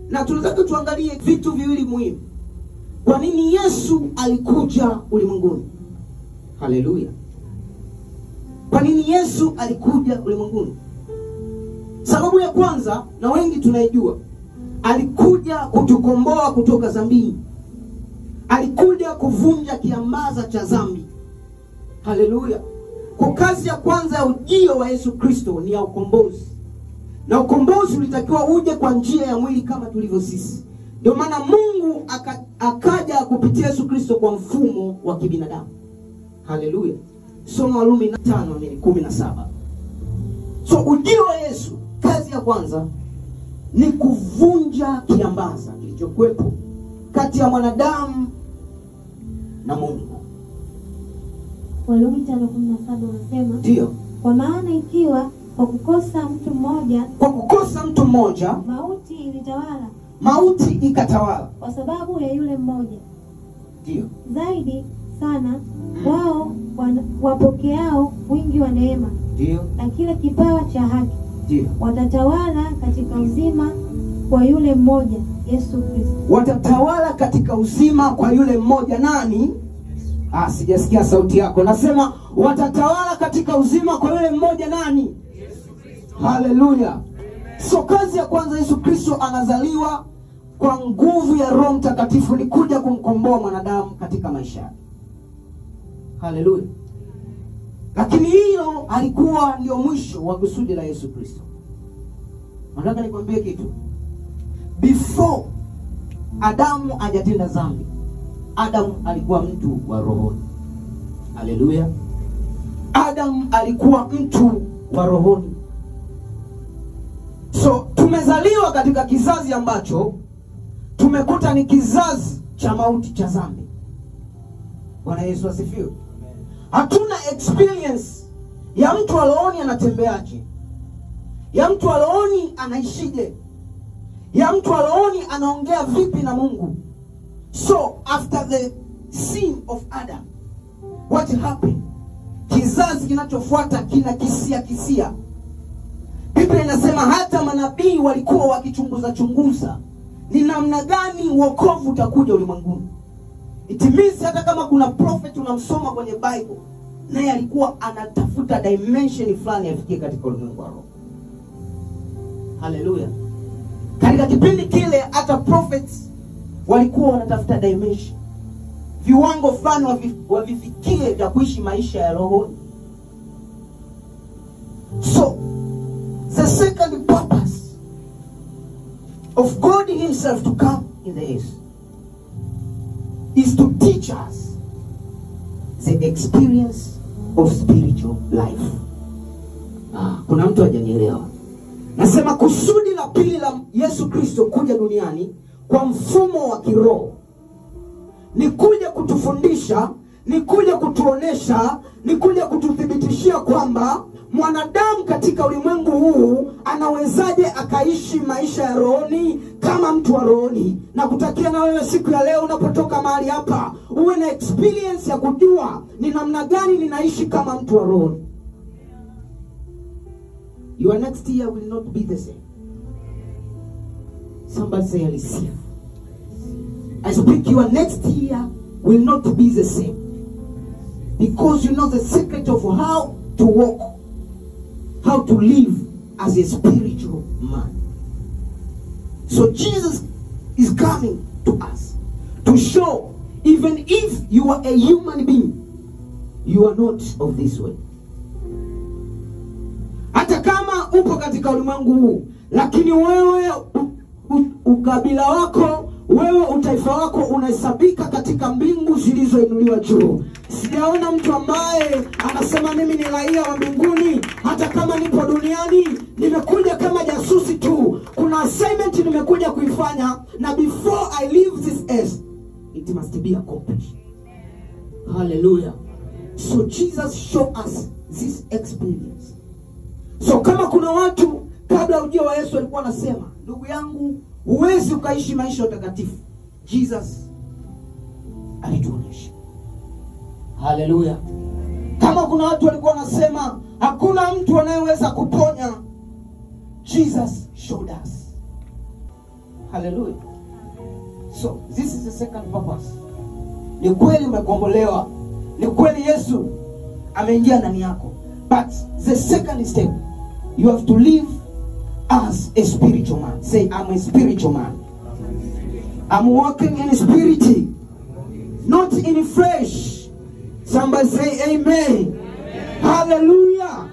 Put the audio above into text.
Na tunataka tuangalie vitu viwili muhimu. Kwa nini Yesu alikuja ulimwenguni? Haleluya. Kwa nini Yesu alikuja ulimwenguni? Sababu ya kwanza, na wengi tunaijua, alikuja kutukomboa kutoka dhambini. Alikuja kuvunja kiambaza cha dhambi. Haleluya. Kwa kazi ya kwanza ya ujio wa Yesu Kristo ni ya ukombozi. Na ukombozi ulitakiwa uje kwa njia ya mwili kama tulivyo sisi. Ndio maana Mungu akaja kupitia Yesu Kristo kwa mfumo wa kibinadamu. Haleluya. Soma Warumi 5:17. So ujio wa Yesu, kazi ya kwanza ni kuvunja kiambaza kilichokuwepo kati ya mwanadamu na Mungu. Warumi 5:17 unasema, ndio, kwa maana ikiwa kwa kukosa mtu mmoja, kwa kukosa mtu mmoja mauti ilitawala, mauti ikatawala kwa sababu ya yule mmoja, ndio, zaidi sana wao wapokeao wingi wa neema, ndio, na kile kipawa cha haki, ndio, watatawala katika uzima kwa yule mmoja Yesu Kristo. Watatawala katika uzima kwa yule mmoja nani? Ah, sijasikia sauti yako. Nasema watatawala katika uzima kwa yule mmoja nani? Yesu Kristo. Haleluya. So kazi ya kwanza, Yesu Kristo anazaliwa kwa nguvu ya Roho Mtakatifu ni kuja kumkomboa mwanadamu katika maisha yake. Haleluya. Lakini hilo alikuwa ndio mwisho wa kusudi la Yesu Kristo. Nataka nikwambie kitu. Before Adamu hajatenda dhambi, Adamu alikuwa mtu wa rohoni. Haleluya. Adamu alikuwa mtu wa rohoni. So tumezaliwa katika kizazi ambacho tumekuta ni kizazi cha mauti cha dhambi. Bwana Yesu asifiwe. Hatuna experience ya mtu wa rohoni anatembeaje, ya mtu wa rohoni anaishije, ya mtu wa rohoni anaongea vipi na Mungu. So after the sin of Adam, what happened? Kizazi kinachofuata kina kisia kisia. Biblia inasema hata manabii walikuwa wakichunguza chunguza ni namna gani wokovu utakuja ulimwenguni. It means hata kama kuna prophet unamsoma kwenye Bible, naye alikuwa anatafuta dimension fulani afikie katika ulimwengu wa roho. Haleluya. Katika kipindi kile hata prophets walikuwa wanatafuta dimension, viwango fulani wavifikie vya kuishi maisha ya roho. So the second purpose of God himself to come in the earth is to teach us the experience of spiritual life. Kuna mtu hajanielewa. Nasema kusudi la pili la Yesu Kristo kuja duniani kwa mfumo wa kiroho ni kuja kutufundisha, ni kuja kutuonesha, ni kuja kututhibitishia kwamba mwanadamu katika ulimwengu huu anawezaje akaishi maisha ya rohoni kama mtu wa rohoni. Na kutakia na wewe siku ya leo unapotoka mahali hapa uwe na experience ya kujua ni namna gani ninaishi kama mtu wa rohoni. Your next year will not be the same. Somebody say I receive. I speak, your next year will not be the same. Because you know the secret of how to walk, how to live as a spiritual man. So Jesus is coming to us to show, even if you are a human being, you are not of this way. Hata kama upo katika ulimwengu huu, lakini wewe ukabila wako, wewe utaifa wako unahesabika katika mbingu zilizoinuliwa juu. Sijaona mtu ambaye anasema mimi ni raia wa mbinguni, hata kama nipo duniani, nimekuja kama jasusi tu. Kuna assignment nimekuja kuifanya, na before I leave this earth, it must be accomplished. Hallelujah. So Jesus show us this experience. So kama kuna watu kabla ujio wa Yesu walikuwa wanasema, ndugu yangu, huwezi ukaishi maisha ya utakatifu, Jesus alituonyesha. Haleluya. Kama kuna watu walikuwa wanasema hakuna mtu anayeweza kuponya, Jesus showed us. Hallelujah. So this is the second purpose. Ni kweli umekombolewa, ni kweli Yesu ameingia ndani yako, but the second step, you have to live as a spiritual man. Say, I'm a spiritual man. I'm walking in spirit, not in flesh. Somebody say amen. Hallelujah.